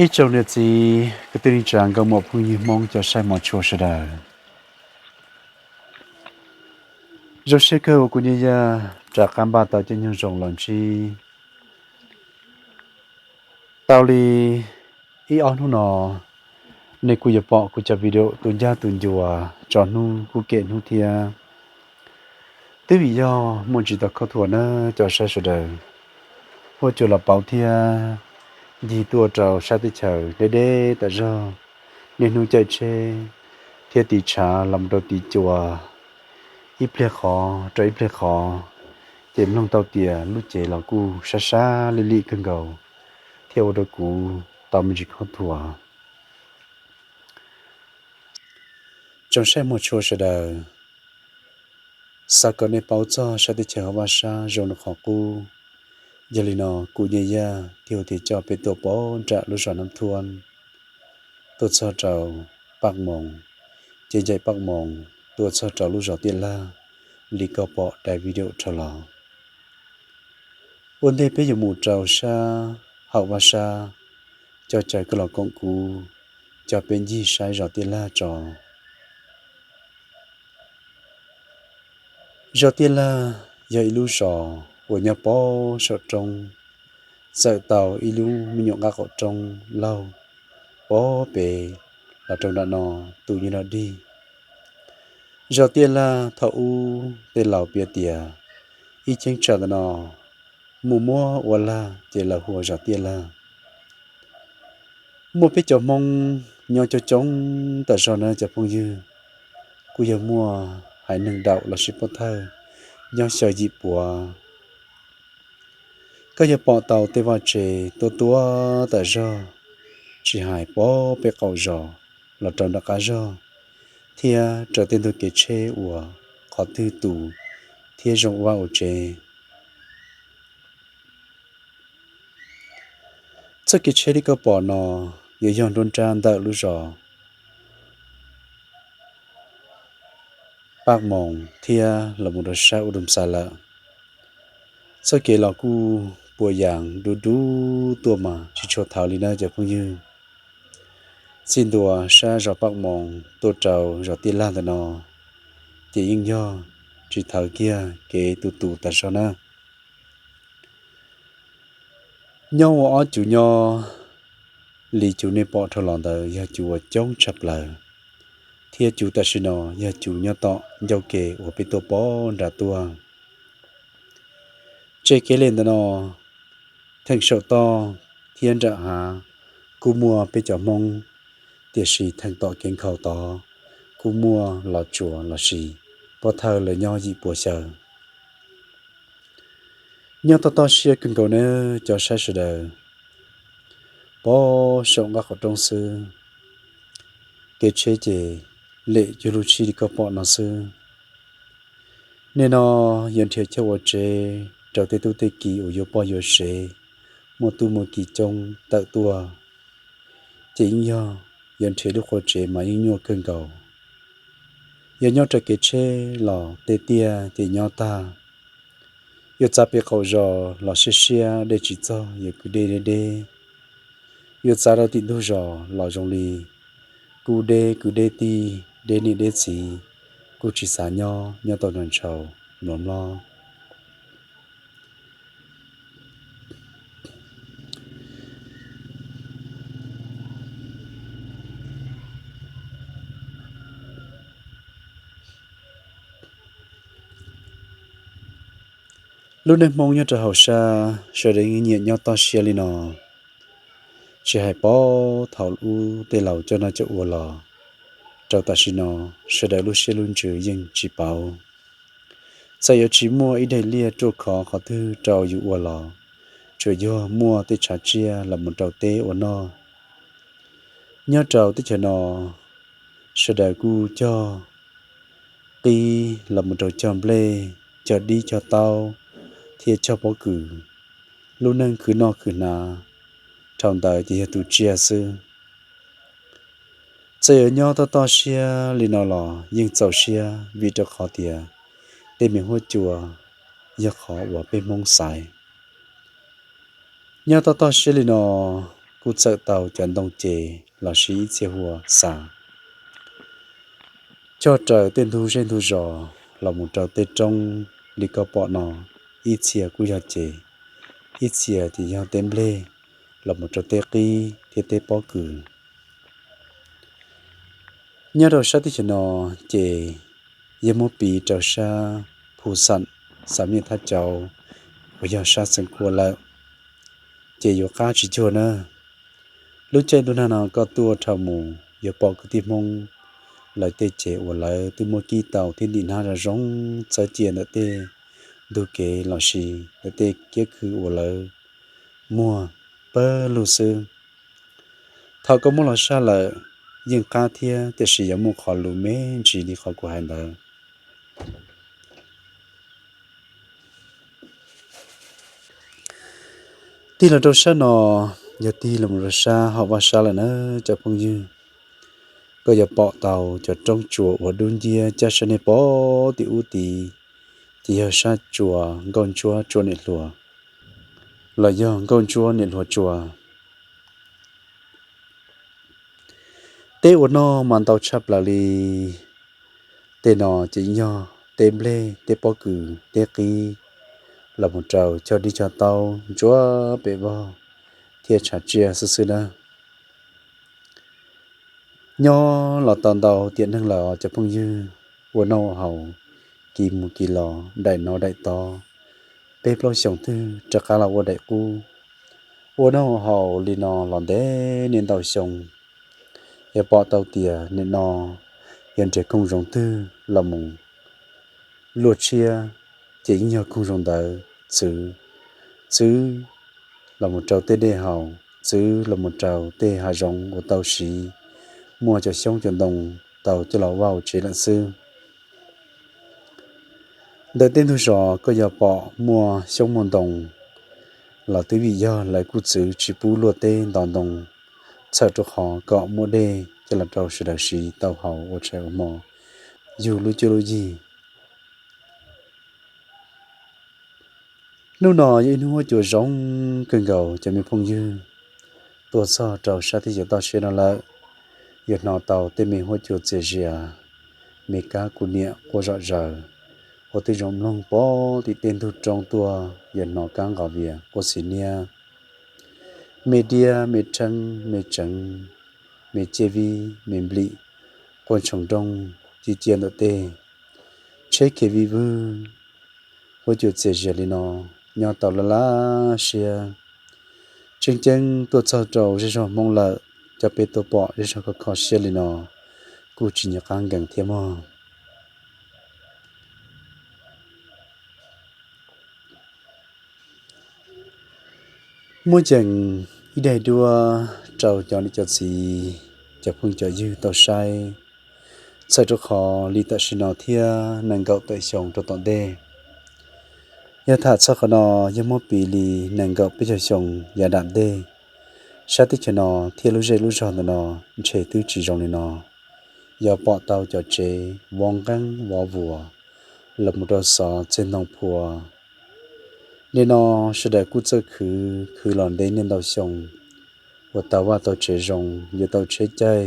Ib tsoom niam txiv kwv tij neej tsa nkauj muam phooj ywg Hmoob cov saib mos tshua sawv daws, zoo siab kawg uas kuv Nyiaj Yaj rov qab npaj tau caij nyoog zoo los ntsib. Tau li ib ob hnub no, nej kuj yuav pom kuv cov video tus ncaj tus ncua tso hnub kuj kem hnub thiab. Twb vim yog muaj tsis tau khaub thuas na cov saib sawv daws, huab cua los pauv thiab ncig tuaj rau sab teb chaws deb deb tas zog, niaj hnub caij tsheb thiab tiv tshav los mus rau tiv cua, ib pliag qhov rau ib pliag qhov, ces mloog tau tias lub cev los kuj sab sab lim lim kawg nkaus, thiab ua rau kuv tau me ntsis khaub thuas. Tsoom saib mos tshua sawv daws, xav kom nej paub txog sab teb chaws hauv vaj sab zoo rau qhov qub. Yog li no kuv Nyiaj Yaj thiaj hu tias coj peb tuaj pom nram lub zos Nab Thuab, tuaj txog rau Paj Moos, ces ncaim Paj Moos tuaj txog rau lub zos Tiaj Laj li koj pom daim video dhau los. Ua ntej peb yuav mus rau sab hauv vaj sab, coj caw koj los koom kuv, coj peb ncig saib zos Tiaj Laj tso. Zos Tiaj Laj yog ib lub zos uas nyob pem saum roob, txawm tau ib lub me nyuam nqaj qaum roob laug pem pem los rau nram no tu nyob nram dig. Zos Tiaj Laj thaum ub tej laus piav tias ib cheeb tsam ntawm no muaj muab ua lag ces lawv hu ua zos Tiaj Laj. Muaj peb cov Hmoob nyob coob coob tas zog na cov phooj ywg, kuj yog muaj haiv neeg daum lossis pov thawj nyob xyaw yim puav. Koj yuav pom tau tej vaj tse tuab tuab tas zog, tsis hais pem peb qaum zos los rau nram qab zog, thiab raws tej ntug kev tsheb uas qhov twg tus thiab zoo ua vaj ua tsev. Txoj kev tsheb li koj pom no yuav yog nruab nrab ntawm lub zos Paj Moos thiab los mus rau sab Ua Dum Xas lawm. Txoj kev los kuj puas yas dub dub tuaj mas tsis tshua thawv li na cov phooj ywg. Txij ntua sab zos Paj Moos tuaj rau zos Tiaj Laj ntawm no ces yeej yog tsis thawv kiag kev tus tus tas zog na. Nyob ua ob cuv nyob li cuv nej pom dhau los ntawd yog cuv uas coob tshaj plaws, thiab cuv tam sim no yog cuv nyob tom ncauj ke uas peb tuaj pom nram tuaj. Tsev kev li ntawm no theem saum toj thiab nram hav kuj muaj peb cov Hmoob, tiam sis theem tom kev nkhaus tod kuj muaj Los Tsuas lossis pov thawj lawv nyob yim puav xyaw. Nyob toj toj siab kawg nkaus nawb cov saib sawv daws, pem saum nqaj qhov rooj xwb, kev tsheb ces lem cuag lub tshib li koj pom no xwb. Nim no yuav nrhiav chaw ua tsev rau tej tub tej ki uas yuav poj yuav sev, muaj tub muaj ki coob tawm tuaj, ces yeej yog yuav nrhiav lub qhov tsev mas yeej nyuaj kawg nkaus. Yog nyob raws kev tsheb los tej tiaj ces nyob tag. Yuav txav pem qaum zos los siab siab dej tsis txog, yuav kwv dej deb deb. Yuav txav rau tim ntug zos los zoo li kuj deb kwv deb tij, deb niam deb txiv, kuj tsis xav nyob, nyob tau nrog ntshaus mluas mlob. Lub neej Hmoob nyob rau hauv sab sawv daws yeej nyiam nyob toj siab li no. Tsis hais pem thaum ub tej laus coj noj coj ua los rau tam sim no, sawv daws lub siab lub ntsws yeej tsis pauv. Txawm yuav tsis muaj ib daim liaj ruaj khov qhov twg rau yus ua los, tsuas yog muaj tej tshav tsiaj los mus rau teb ua noj. Nyob rau teb chaws no, sawv daws kuj cog qib los mus rau cog nplej, cog dib cog taub, thiab cog pob kws. Lub neej khwv noj khwv hnav, dhau ntawd ces yog tu tsiaj xwb. Txawm yuav nyob toj toj siab li no los yeej txaus siab vim rau qhov tias tej me huab cua yog qhov uas peb Hmoob xaiv. Nyob toj toj siab li no, kuj txawm tau cov ntoo ces los sis ib txhia hua xav cog raws tej ntug zej ntug zos los mus rau tej roob li koj pom no. Ib txhia kuj yog ces, ib txhia ces yog tej nplej los mus rau tej qib thiab tej pob kws. Nyob rau sab teb chaws no ces yog muab piv rau sab Phu Xam, Xam Miaj Thab Cauv uas yog sab Xeev Khuam lawm ces yuav qab tsis cuag na. Lub caij ntuj nag no koj tuaj dhau mus yuav pom kwv tij Hmoob lawv tej ces uas lawv twb muab kib tau thiab ntim hnab zoo zoo txawb cia ntawm tej ntug kev los sis ntawm tej kiab khw uas lawv muag pawg lug xwb. Thaum koj muab los saj lawm yeej qab thiab, tiam sis yuav muaj qhov luv me ntsis li qhov kuv hais ntawd. Tig los rau sab no, yog tig los rau sab hauv vaj sab lawm na cov phooj ywg, koj yuav pom tau cov roob tsuas uas dub nciab cab sab nej pom tim ub tid, ces yog sab tsua Nkauj Ntsuab Tsua Niam Hluas, los yog Nkauj Ntsuab Niam Hluas Tsua. Teb ua noj mas ntau tshaj plaws li. Tej no ces yog teb nplej, teb pob kws, teb qib, los mus rau cog dib cog taub ntsuab pem vog thiab tshav tsiaj xwb xwb na. Nyob los tau ntau tiam neeg lawm cov phooj ywg, ua noj ua haus, kis mus kis los, daim no daim tod, peb plaub xyoos twg rov qab los ua daim qub. Ua noj ua haus li no los ntev niaj ntau xyoo, yuav pom tau tias nim no yog nrhiav koog zoov twg los mus luaj tshiab, ces yeej yog koog zoov ntawd txwv, txwv los mus rau tej dej haus, txwv los mus rau tej hav zoov uas tau siv muaj cov xyoob cov ntoo tau coj los vaj tsev lawm xwb. Ntawm tej ntug zos koj yuav pom muaj xyoob muaj ntoo los twb vim yog lawv kuj txwv tsis pub luaj teb ntov ntoo, txhawm rau qhov kom muaj dej coj los rau sawv daws siv tau haus ua tshais ua hmo yug lub cuab lub yig. Hnub no yog ib hnub huab cua zoo kawg nkaus cov me phooj ywg. Tuaj txog rau sab teb chaws toj siab no lawm, yuav hnov tau tej me huab cua txias zias, me kab kuv niam quaj zom zaws, ua tej zoo mloog pom tim tej ntug roob tuaj yuav hnov kab nqos vias quaj xis niab, me diab me rheeb me tseev, me ciaj vib me nplim, quaj ntshoo nrooj ciaj ciaj ntawm tej, tsheb khiav vij vwg, huab cua txias zias li no nyob tau laj laj siab. Tseem ceeb tuaj txog rau zej zog Hmoob lawm, coj peb tuaj pom zej zog kho kho siab li no kuj tsis nco qab nkees thiab mog. Muaj yees ib daim duab rau cov niam cov txiv, cov phooj cov ywg tau saib, txhawm rau qhov li tam sim no thiab nees nkaum tawm xyoo rau tom ntej. Yog tham txog qhov no, yog muab piv li nees nkaum peb caug xyoo yav dam ntej, sab teb chaws no thiab lub zej lub zog ntawm no ntshe twb tsis zoo li no. Yuav pom tau cov tsev vov nqeeb vov vuas los mus rau xov txij ntoo phua. Nim no sawv daws kuj txawj khwv, khwv los ntev niaj ntau xyoo, uas tau vaj tau tsev zoo, yuav tau tsheb caij,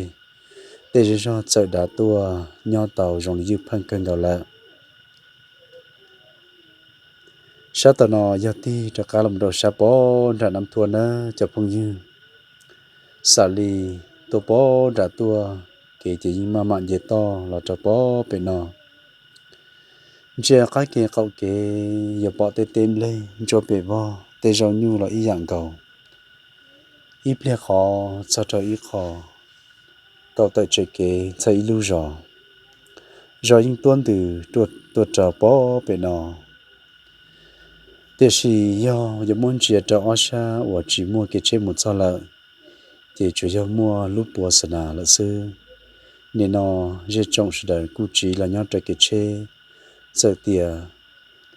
tej zej zog txawm dav tuaj nyob tau zoo li ywj pheej kawg nkaus lawm. Sab tom no yog tig rov qab los rau sab pem nram Nab Thuam nawb cov phooj ywg. Xam li tuaj pem nram tuaj, kev ces yeej maj mam nce toj los rau pem no. Ntsia qab kev qaum kev yuav pom tej teb nplej ntsuab pem vog, tej zaub nyuj los ib yam nkaus. Ib pliag qhov txog rau ib qho, kaum tawm tsev kev txog ib lub zos, zos yeej tuab ntws tuaj rau pem no. Tiam sis yog yuav muab ntsia rau ob sab uas tsis muaj kev tsheb mus txog lawm, ces tsuas yog muaj lub puav xa nas lawm xwb. Nim no zej tsoom sawv daws kuj tsiv los nyob rau kev tsheb. Txawm tias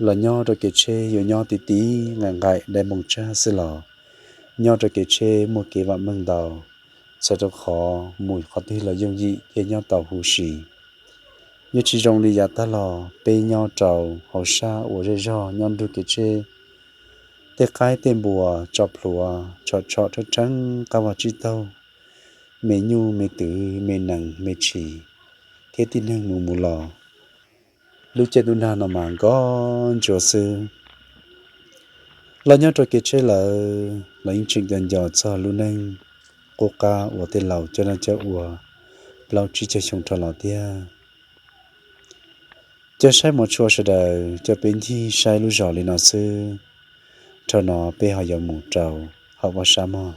los nyob rau kev tsheb yuav nyob ti ti nqaim nqaim dai npoo tsab xwb los nyob rau kev tsheb muaj kev vam meej ntau, txhawm rau qhov mus qhov twg los yooj yim thiab nyob tau huv si. Yeej tsis zoo li yav tag los peb nyob rau hauv sab uas zej zog nyob nrug kev tsheb, tej qaib tej npua tso plhuav tshom tshom rhawb rheeb qab vag tsib taug, me nyuj me twm me nees me tshis thiab tib neeg mus mus los. Lub caij ntuj nag no mas nkoj ntsuav xwb. Los nyob rau kev tsheb lawm los yeej tseem nco nco txog lub neej qub qab uas tej laus coj noj coj ua plaub tsib caug xyoo rov los thiab. Cov saib mov tshua sawv daws, coj peb ncig saib lub zos li no xwb. Dhau no peb ho yuav mus rau hauv vaj sab mog.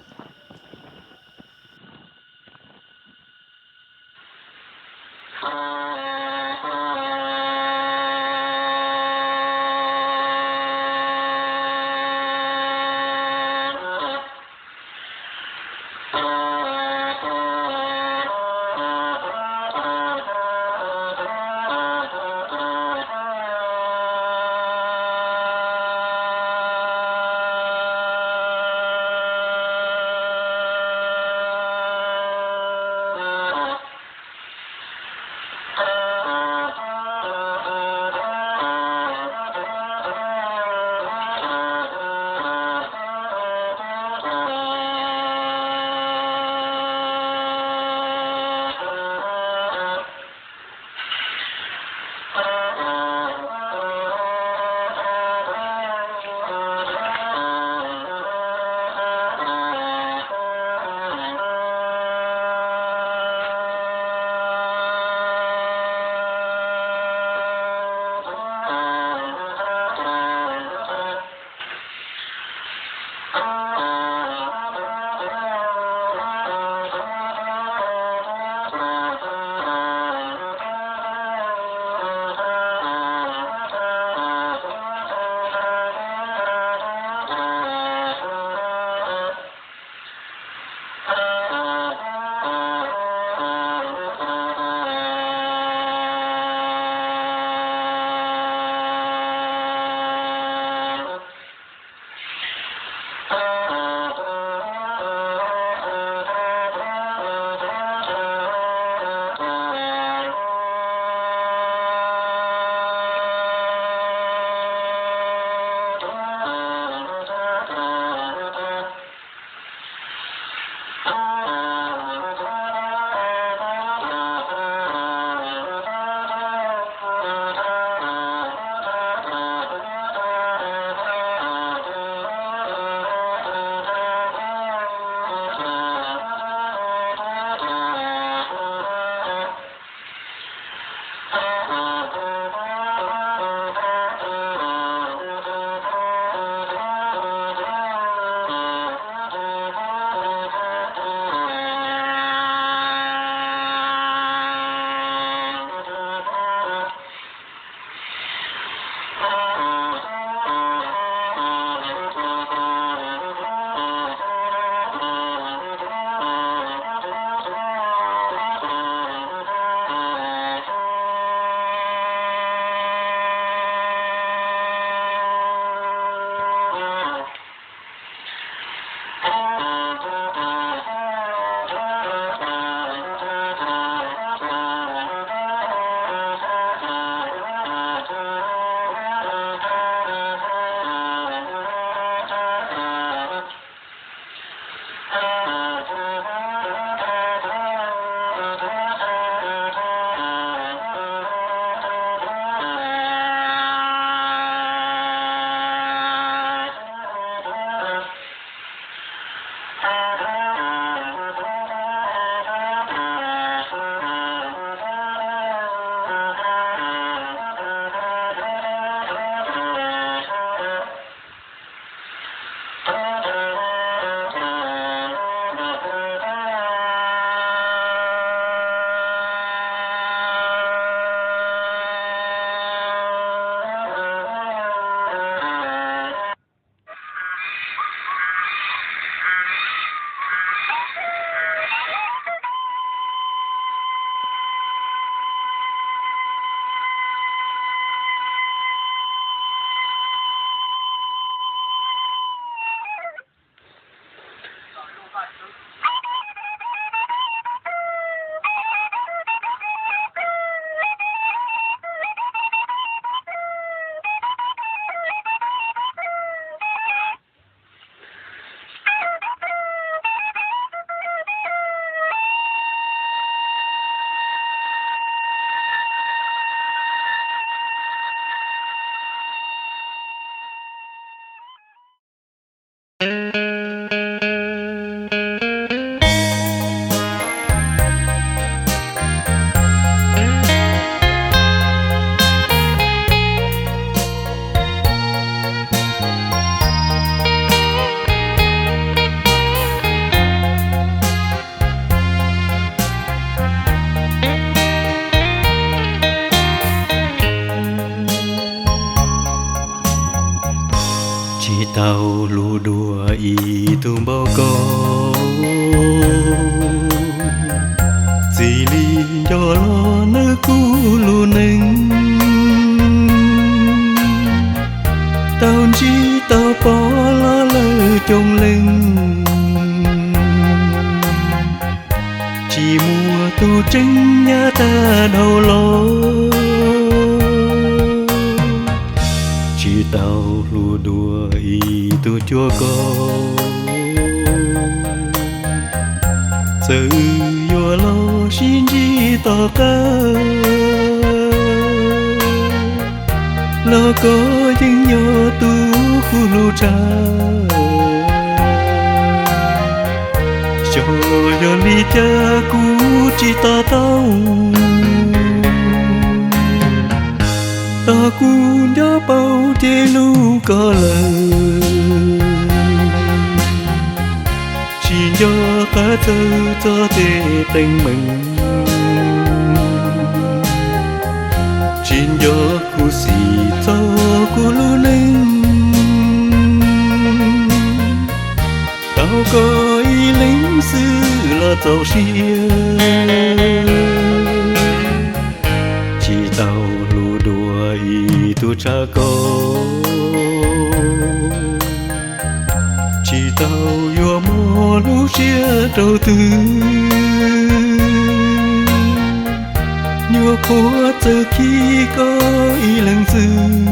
Lub duav ib tug npau koj, txij li nco los nawb kuv lub neej. Tau ntsib tau pom los lawm coob leej, tsis muaj tus tseeb nyab tag dhau los. Tsis tau hlub dua ib tug cuag koj, txawm yuav los sib ntsib tom qab, los koj yeej yog tus kuv hlub tshaj. Xyov yog li cas kuv tsis to taub, tos kuv nco paub ces hlub koj lawm. Tsis nco qab txawj txog tej teeb meem, tsis nco khuv xim txog kuv lub neej. Tau koj ib leeg xwb los txaus siab, tsis tau hlub dua ib tug tshaj koj. Tsis tau yuav muaj lub siab rau twg, nyuam qhuav txawm khi koj ib leeg xwb,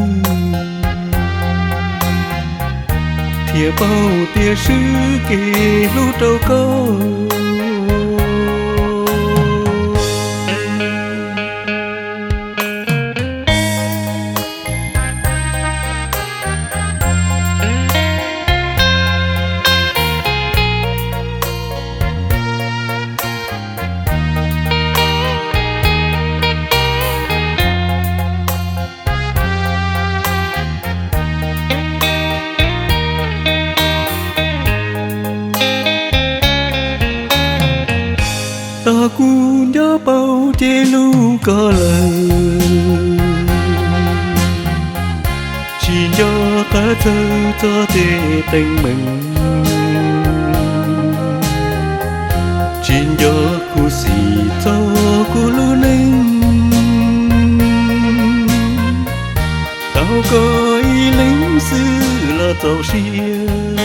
thiaj paub tias swb kev hlub rau koj. Tos kuv nco paub ces hlub koj lawm, tsis nco qab txawj txog tej teeb meem, tsis nco khuv xim txog kuv lub neej. Tau koj ib leeg xwb los txaus siab.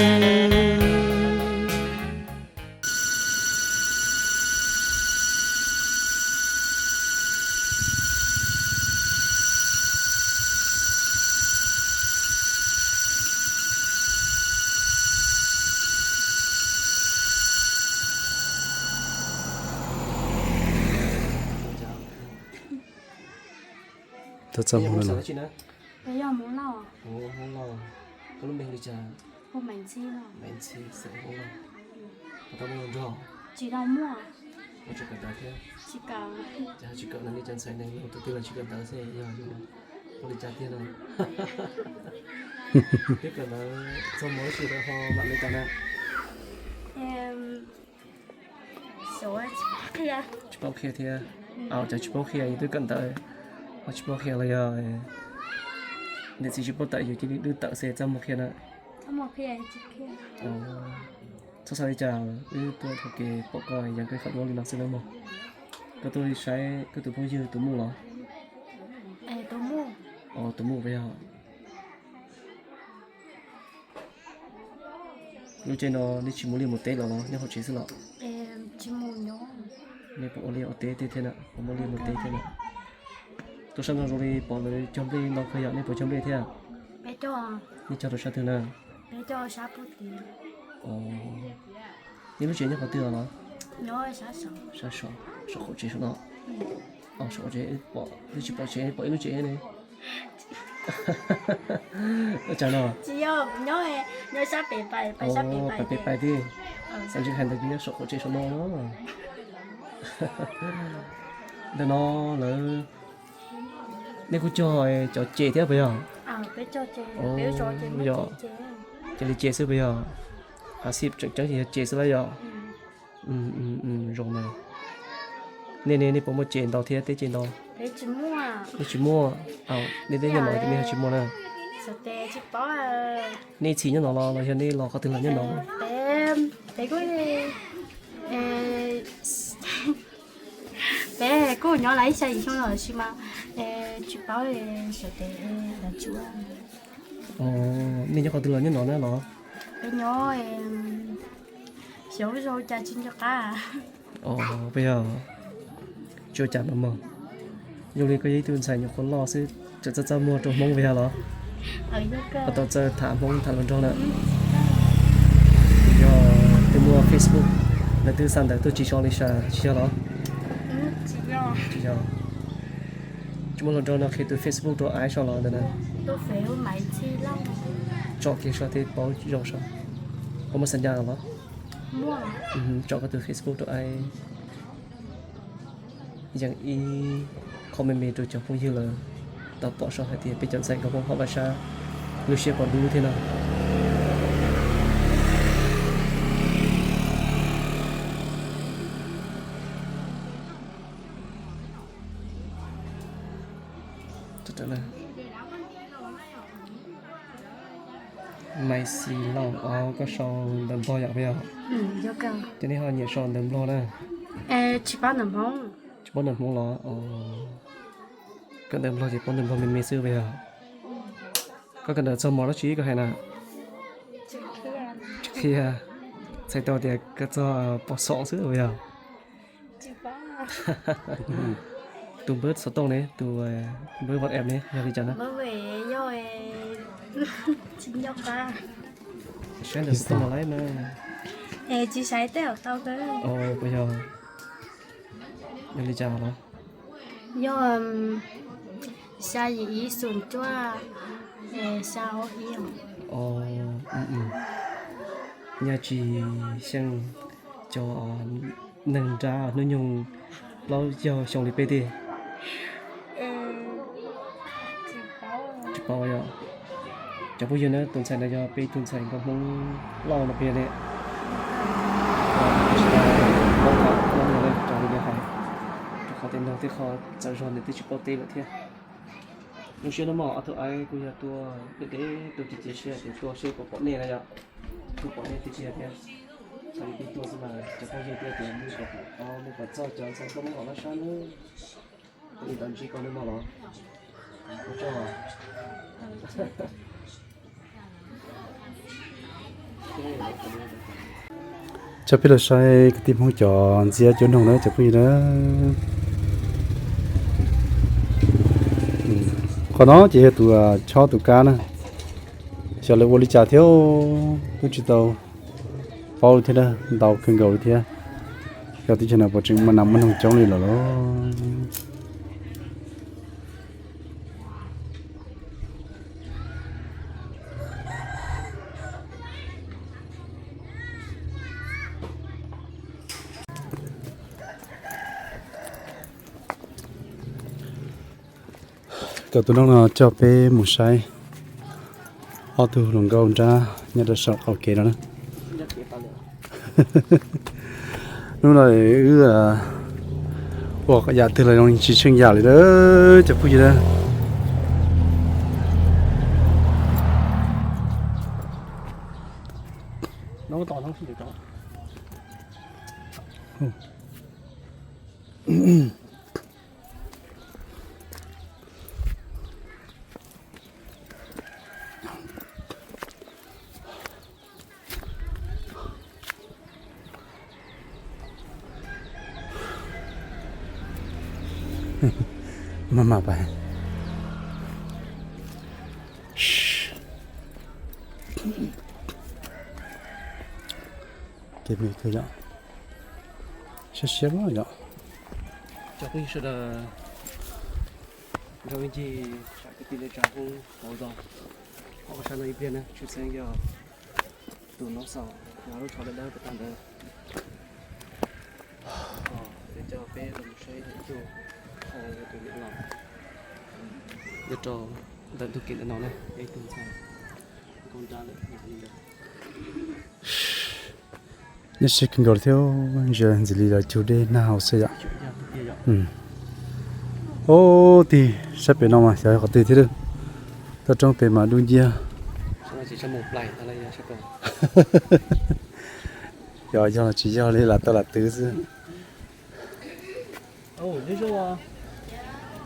Tus txaj muag no. Koj lub npe li cas? Ntxhi, xeem Hmoob Lauj. Tau muaj hluas nraug? Tsis kawm ntawv thiab? Ces ho tsis kawm no li cas ntxhais neeg tus twg los tsis kawm ntawv xwb yog ua li cas tiag no? Twb kawm ntawv txog hmo ib si lawm ho mam li kawm na? Tsis paub qhia thiab. Cov tsis paub qhia yus twb kawm ntawv ho tsis paub qhia los yog niam txiv tsis paub tawm yus cia li twb tawm xwb txaj muag qhia na? Txhob xav li cas, wb tuaj thaum kev pom koj yog koj khav duab li no xwb na mog. Koj tuaj saib koj tus phooj ywg tus muj los? Tus muj puas yog? Lub caij no nej tsis muaj liaj mus teb los los nyob hauv tsev xwb los? Nej puas ua liaj ua teb tej thiab na, puas muaj liaj mus teb thiab na? Tuaj sab no zoo li pom lawv cog nplej ntau kawg yom, nej puas cog nplej thiab? Nej cog rau sab twg na? Nej lub tsev nyob qhov twg los? Sab saum, saum qaum tsev saum no. Saum qaum tsev pom, twb tsis pom tsev, pom ib lub tsev ne. Ua cas no? Pais pem pais thiab. Xav ntshe hais ntawd ces nyob saum qaum tsev saum no. Ntawm no lawv, nej kuj cog cov ces thiab puas yog? Yog, ces li ces xwb puas yog? Hav xib tseem ceeb ces yog ces xwb lawm yog? Zoo na. Nej ne, nej puas muaj ces ntau thiab teb ces ntau? Nej tsis muaj. Nej teb nyob no nej ho tsis muaj na. Xyov tes tsis paub. Nej ib txhis nyob no los los yog nej los qhov twg los nyob no? Peb, peb kuj, peb kuj nyob lawm ib xya yim xyoo los sis mas tsis paub xyov tes los tsis ua. Nej nyob qhov twg los nyob no na los? Peb nyob xyov ua cas tsis nco qab. Puas yog? Tsis ua cas mas mog. Zoo li koj yog ib tug ntxhais nyuam qhuav loj xwb, tseem txaj txaj muag rau Hmoob puas yog los? Koj tau txawj tham Hmoob tham hluas nraug na? Yog twb muaj Facebook, lawv twb xa ntawv tuaj tsis so li sas tsis yog los? Tsis yog. Tsis muaj hluas nraug no qhia tus Facebook rau aib so los ntawd na? Tsom kiag so thiaj paub zoo so. Koj muaj xa ncaj los? Tsom koj tus Facebook rau aib. Yeej ib qho me me rau cov phooj ywg lawv tau pom so hais tias peb cov ntxhais nkauj Hmoob hauv Vaj Sab lub siab puas dub thiab no. Maiv Xis Lauj, o koj sau ntawv Nplog yom puas yog? Ces nej ho nyiam sau ntawv Nplog na? Tsis paub ntawv Hmoob los? Koj ntawv Nplog ces paub ntawv Nplog me me xwb puas yog? Koj kawm ntawv txog mos dab tsi koj hais na? Tsis qhia. Txhais tau tias koj txog pos xoom xwb puas yog? Tus npawb xov tooj ne, tus npawb WhatsApp ne yog li cas na? Saib ntawm xov tooj no lawm na. Tsis saib tej zaum tau. Puas yog? Yog li cas los? Yog xya yim ib xoom cuaj xya ob ib. Nyaj tsis xyeej cov neeg nrab hnub nyoog plaub caug xyoo li peb tiag. Tsis paub yog. Cov phooj ywg na, tus ntxhais no yog peb tus ntxhais nkauj Hmoob Lauj no puas yog ne? Paub tham Hmoob no raws li nws hais, rau qhov tias noog tej qho txawv zog nws twb tsis paub teb lawm thiab. Zoo siab nawb mog, ob tug aib kuj yog tuaj deb deb tuaj tsis cia siab tias tuaj seb puas pom nej na yom. Kuj pom nej tiag tiag thiab. Txhais li peb tuaj xwb mas cov phooj ywg thiaj tias mus kom, mus kom txog cov ntxhais nkauj Hmoob hauv Vaj Sab nawb. Ua li ntawd ntsib koj nawb mog los. Ua tsaug. Coj peb los saib kwv tij Hmoob cov ntxiab cuab noog na cov phooj ywg na. Qhov no ces yog tus chob tus kab na. Xyov lawv ua li cas thiab, twb tsis tau paub li thiab, ntau kawg nkaus li thiab. Yog teb chaws no puas tseem muaj nas muaj noog coob li lawm los? Cov tus noog no coj peb mus saib ob tug hluas nkauj nrab nyob rau saum qaum kev no na. Hnub no wb ua yam twg los tsis tsheej yam li lawm cov phooj ywg na. Maj mam pais. Kev me kawg yom. Siab siab yom. Cov phooj ywg sawv daws, nrog ncig saib kwv tij neej tsa Hmoob hauv zos hauv sab no ib pliag na, tshwj xeeb yog tus noob xaus hnav lub tsho dawb dawb puas tag ntawd. Ces coj peb los saib ib tug hau tus niam laus nyob rau ntawm ntug kev ntawm no na, ib tug ntxhais nkauj nrab lawm li ntawd. Nyob siab kawg nkaus thiab, ntsia ntxim li lawv cug dej nag hauv xwb yom. Ub, tig sab pem no mas xyov qhov twg thiab lawm. Toj roob pem mas dub nciab. Yog yog tsis yog li lam tau lam twv xwb.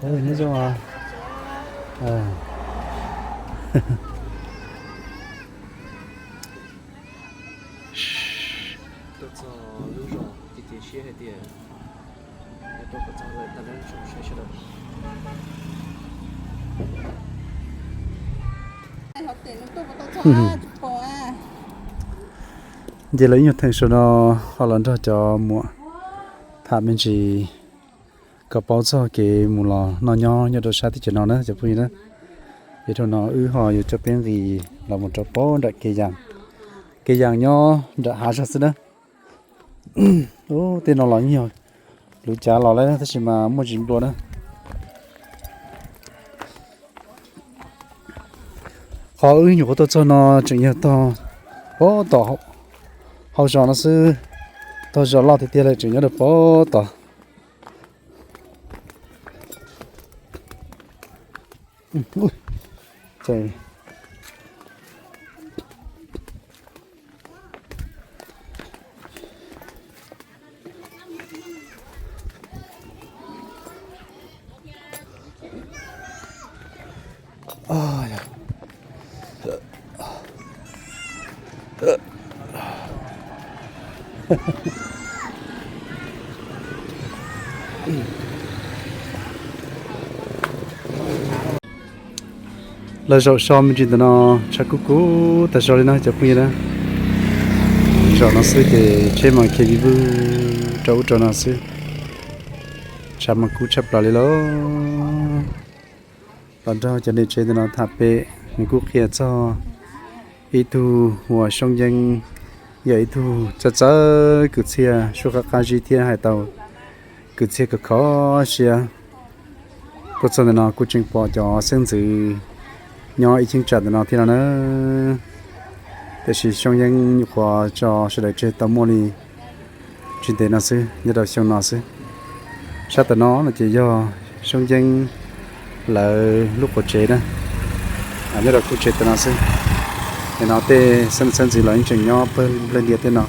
Nyob zoo. Tuaj txog lub zos ces cia siab hais tias yuav tuaj kom txog lawm tag nrho sawv daws. Nce lawv ib nyuag theem saum no ho los nrog cov muam tham me ntsis kom paub txog kev mus los noj nyob nyob rau sab teb chaws no na cov phooj ywg na. Ces dhau no wb ho yuav coj peb nqis los mus rau pem nram Kev Yas. Kev Yas nyob nram hav zog xwb na. Ub, tej no los yeej yog luv cav los lawm tab sis mas muaj tsis nplua na. Qhov wb nyuam qhuav tuaj txog no tseem yog tog pem tom hauv zos no xwb. Tog zos loj tiag tiag lawm tseem nyob rau pem tom. Lawv zaum so me ntsis ntawm no, tshav kub kub tag zog li no cov phooj ywg na. Zaum no xwb ces tsheb mas khiav vij vwg rau ub rau no xwb. Tshav mas kub tshaj plaws li lauj. Los nrog cov niam tsev ntawm no tham pem, nws kuj qhia txog ib tug uas Xyoob Yeeb yog ib tug txawj txawj kwv txhiaj suab qab qab zib thiab hais tau kwv txhiaj kho kho siab. Tuaj txog ntawm no kuj tseem pom cov xeeb ntxwv nyob ib cheeb tsam ntawm no thiab no na. Tiam sis Xyoob Yeeb nyuam qhuav tso sawv daws tseg tau muaj li tsis ntev no xwb, nyob rau xyoo no xwb. Sab tom no no ces yog Xyoob Yeeb lawv lub qub tsev na, nyob rau qub tsev tom no xwb. Nim no tej xeeb ntxwv los yeej tseem nyob pawg nplawg ntias tej no.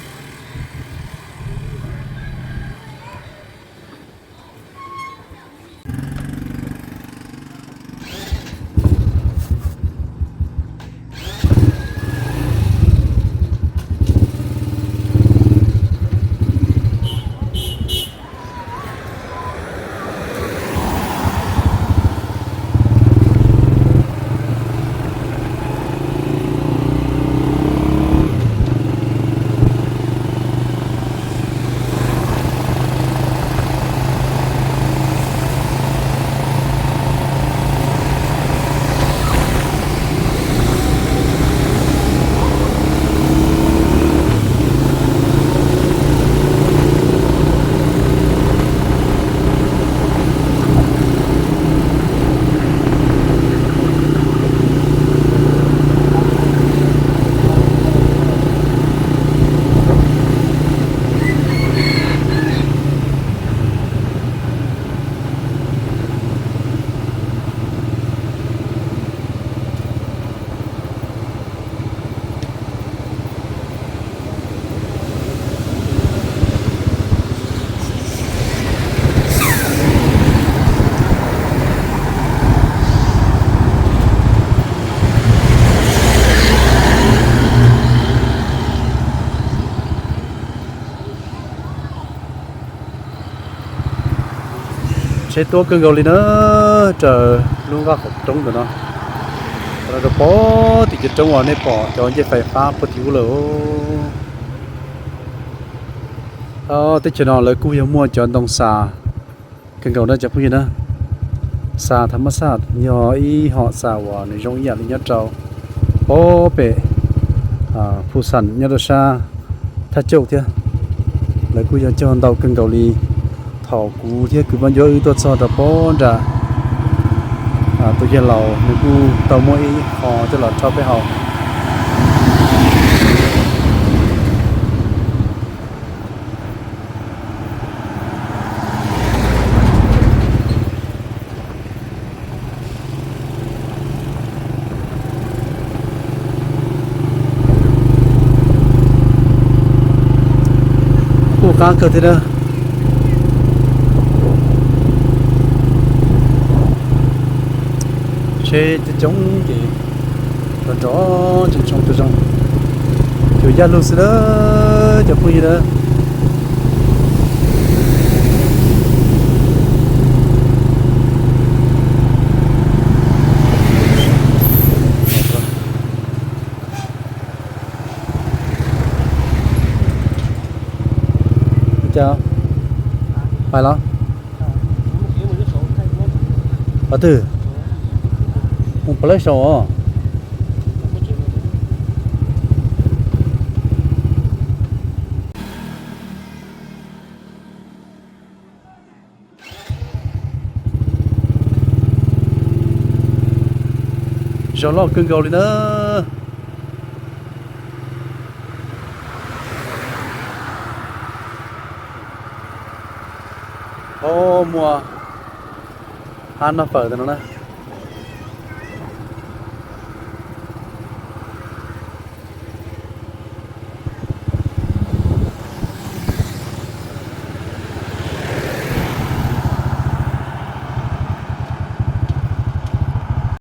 Tsheb tuab kawg nkaus li na, raws lub nqaj qhov roob ntawm no, rau pem tim cov roob uas nej pom cov ncej fais fab puag tim ub lawm. Teb chaws no lawv kuj yog muaj cov ntoo xa kawg nkaus na cov phooj ywg na. Xa tham mas xaj yog ib hom xa uas nws zoo ib yam li nyob rau pem Phu Xas nyob rau sab Thaj Cauj thiab. Lawv kuj yog cog ntau kawg nkaus li. Thaum kuv thiab kwv Paj Ncuab wb tuaj txog rau pem nram tus yawg laus nws kuj tau muab ib qho coj los rau peb haus. Qab kawg thiab na. Tsheb coob coob ces nrov nrov tseem tsoo tau zoo. Ces yaj lug xwb na cov phooj ywg na. Cas, pais los? Qhov twg? Mus pov lawv saum os. Zos loj kawg nkaus li na. Ho muaj hab noj fawm ntawm no na.